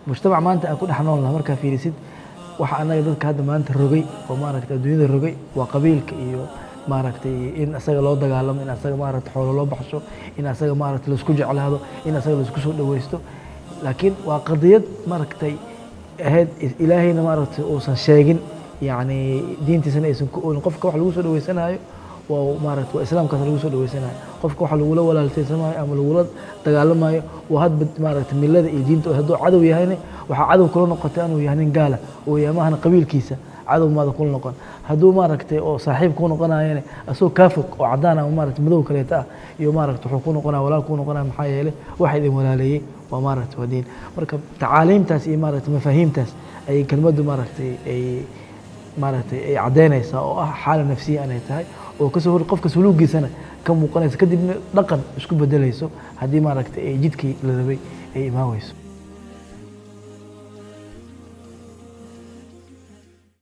Mujtamac maanta aan ku dhex nool nahay markaa fiirisid, waxa annaga dadka hadda maanta rogay oo maaragtay adduunyada rogay waa qabiilka iyo maaragtay in asaga loo dagaalamo, in asaga maaragtay xoolo loo baxsho, in asaga maaragtay laisku jeclaado, in asaga laisku soo dhawaysto. Laakiin waa qadiyad maaragtay ahayd Ilaahayna maaragtay uusan sheegin, yacni diintiisana aysan ku oolin. Qofka wax lagu soo dhaweysanayo waa maaragtay waa islaamkaas lagu soo dhaweysanayo. Qofka waxa lagula walaaltaysamaayo ama lagula dagaalamayo waa hadba maaragtay milada iyo diinta. Hadduu cadow yahayna, waxaa cadow kula noqotay inuu yahay nin gaala oo yahay, maahana qabiilkiisa cadow maada kula noqon. Hadduu maaragtay oo saaxiib kuu noqonayana, asagoo kaa fog oo cadaan ama maaragtay madow kaleeta ah iyo maaragtay wuxuu ku noqonaya walaal kuu noqonaya, maxaa yeelay waxa idin walaaleeyey waa maaragtay waa diin. Marka tacaaliimtaas iyo maaragtay mafaahiimtaas ayay kelmaddu maaragtay ay maaragtay ay caddeynaysaa, oo ah xaala nafsiya inay tahay oo kasoo hor qofka suluugiisana ka muuqanaysa, kadibna dhaqan isku bedelayso haddii maaragtay ay jidkii la rabay ay imaan weyso.